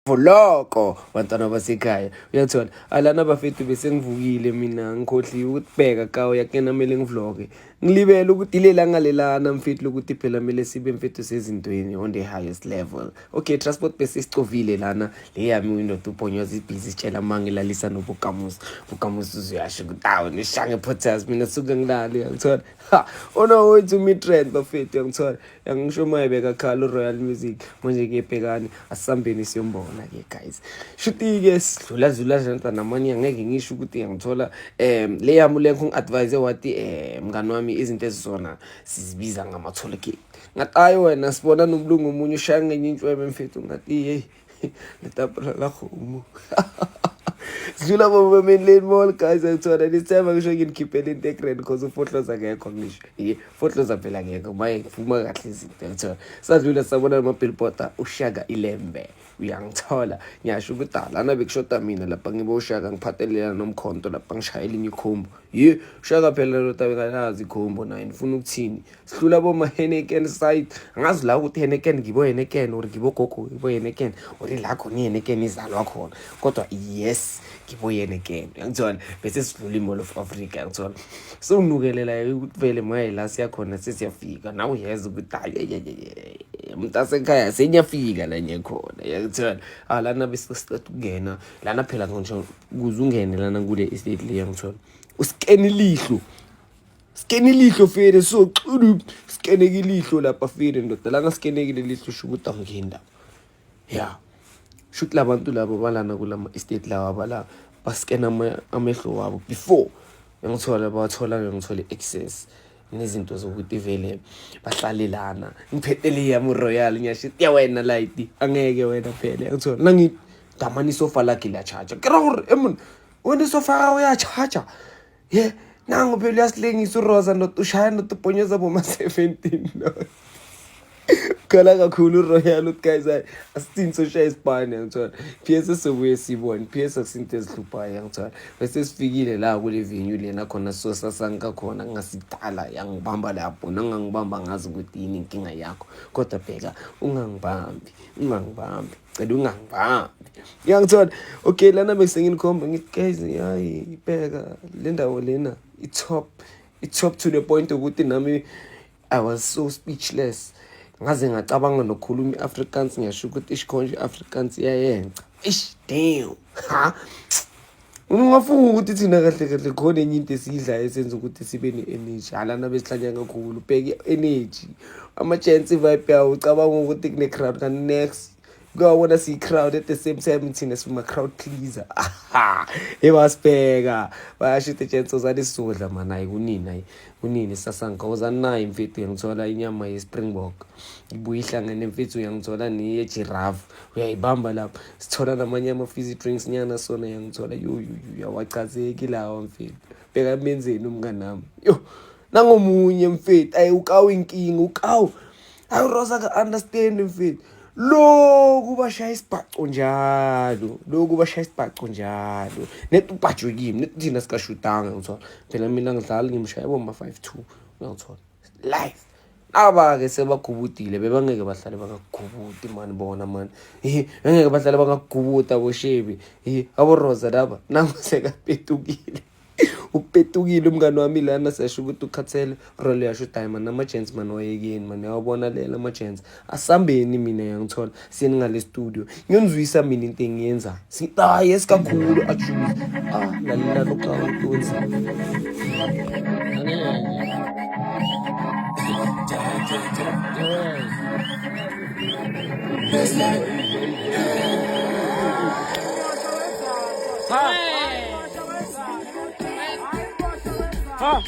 Vuloko bantwana basekhaya uyathola alana bafethu bese ngivukile mina ngikhohliwe ukuthi bheka ka uyakena kumele ngivloge ngilibele ukuthi ilela ngalelana mfethu lokuthi phela kumele sibe mfethu sezintweni on the highest level. Okay, transport bese sicovile lana le yami indoda ubhonyoza ibhizi sitshela manga ilalisa nobukamusi bukamusi uzuyasho ukuthi awu nishange potas mina suke ngilale uyangithola. Ha, on our way to Midrand bafethu uyangithola. Yangisho uma bekakhala uRoyal Music manje ke bhekani asambeni siyombona ke guys. Shuthi ke sidlula dlula nje namanye angeke ngisho ukuthi ngithola le yami le ngi-advise wathi mngani wami izinto ezizona sizibiza ngama toll gate. Ngathi ayi wena sibona nomlungu omunye ushaya ngenye intshwebe mfethu ngathi hey letapula la kgomo. Sidlula bo Mainland Mall guys ngithola this time angisho nginikhiphele into egrand because ufohloza akekho ngisho. Ye fohloza phela akekho maye ngifuma kahle izinto ngithola. Sadlula sabona ama-billboard ushaka ilembe uyangithola ngiyasho ukuthi lana bekushoda mina lapha ngibe ushaka ngiphathelela nomkhonto lapha ngishayela inye ikhombo. Ye ushaka phela lo tabe kalazi ikhombo naye ngifuna ukuthini. Sihlula boma Heineken side angazi la ukuthi Heineken ngibo Heineken or ngibo gogo ngibo Heineken or la khona iHeineken izalwa khona kodwa yes ngibo Heineken uyangithola bese sidlula iMall of Africa uyangithola sewunukelela ukuthi vele maye la siyakhona sesiyafika nawe uyeza ukuthi hayi umuntu asekhaya senyafika la ngiyakhona uyangithola ah lana bese sicela ukungena lana phela ngisho ukuze ungene lana kule estate le uyangithola uskene ilihlo skenile ilihlo fere so xulu skeneke ilihlo lapha fere ndoda la ngaskenekile ilihlo sho ukuthi angingeni lapha ya shuthi labantu labo balana kulama estate lawa bala baskena amehlo wabo before ngithola bathola ngithola i-access nezinto zokuthi vele bahlale lana ngiphetele yami uroyal ngiyasho ya wena light angeke wena phela ngithola nangi damani isofa lakhe liyachaja ke ra gore emona wena isofa gago ya charger ye nangu phela uyasilengisa urosa ndoda ushaya ndoda ubhonyoza boma-17 no khala kakhulu uroyal uthi guys hayi asithini soshaya isibhane ngithola PS sobuye sibone PS akusinto ezihluphayo ngithola bese sifikile la kule venue lena khona sosasanka khona kungasidala yangibamba lapho nangangibamba ngazi ukuthi yini inkinga yakho kodwa bheka ungangibambi ungangibambi cela ungangibambi ngiyangithola okay lana besenginikhomba ngithi guys hayi bheka le ndawo lena i-top i-top to the point ukuthi nami I was so speechless ngaze ngacabanga nokukhuluma i-Afrikaans ngiyasho ukuthi ishikhonje i-Afrikaans iyayenca ish damn ha ungafunga ukuthi thina kahle kahle khona enye into esiyidlayo esenza ukuthi sibe ne-energy halana besihlanya kakhulu bheka i-energy ama-chance i-vibe yawo ucabanga ukuthi kune-crowd kanti next kuyabona siyi-crowd at the same time thina sima-crowd pleaser aha ebasibheka bayasho ukuthi chance ozani sizodla mani hayi kunini hayi kunini sasanka ozani nayo mfethu uyangithola inyama ye-springbok ibuye ihlangene mfethu uyangithola neye-giraffe uyayibamba lapho sithola namanye ama-fizzy drinks nyana sona uyangithola yo yo yo awachazeki lawa mfethu bheka menzeni umnganami yo nangomunye mfethu ayi ukawu inkinga ukawu ayi urosa ka-understand mfethu loku bashaya isibhaco njalo loku bashaya isibhaco njalo net ubhajwe kimi net thina sikashutanga ngithola phela mina ngidlala ngimshaya boma-5-2 uyangithola life aba-ke sebagubudile bebangeke bahlale bangagubudi mani bona mani bengeke bahlale bangagubuda boshebi aboroza laba nangu sekapetukile upetukile umngani wami lana siyasho ukuthi ukhathele role yasho ukuthi hayi mani ama-gents mani wayekeni mani uyawabona lela ama-gents asambeni mina yangithola siyeni ngale studio ngiyonizwisa mina into engiyenzayo sithi hayi yes kakhulu ajuze ah lalela lokawutonzi Ha!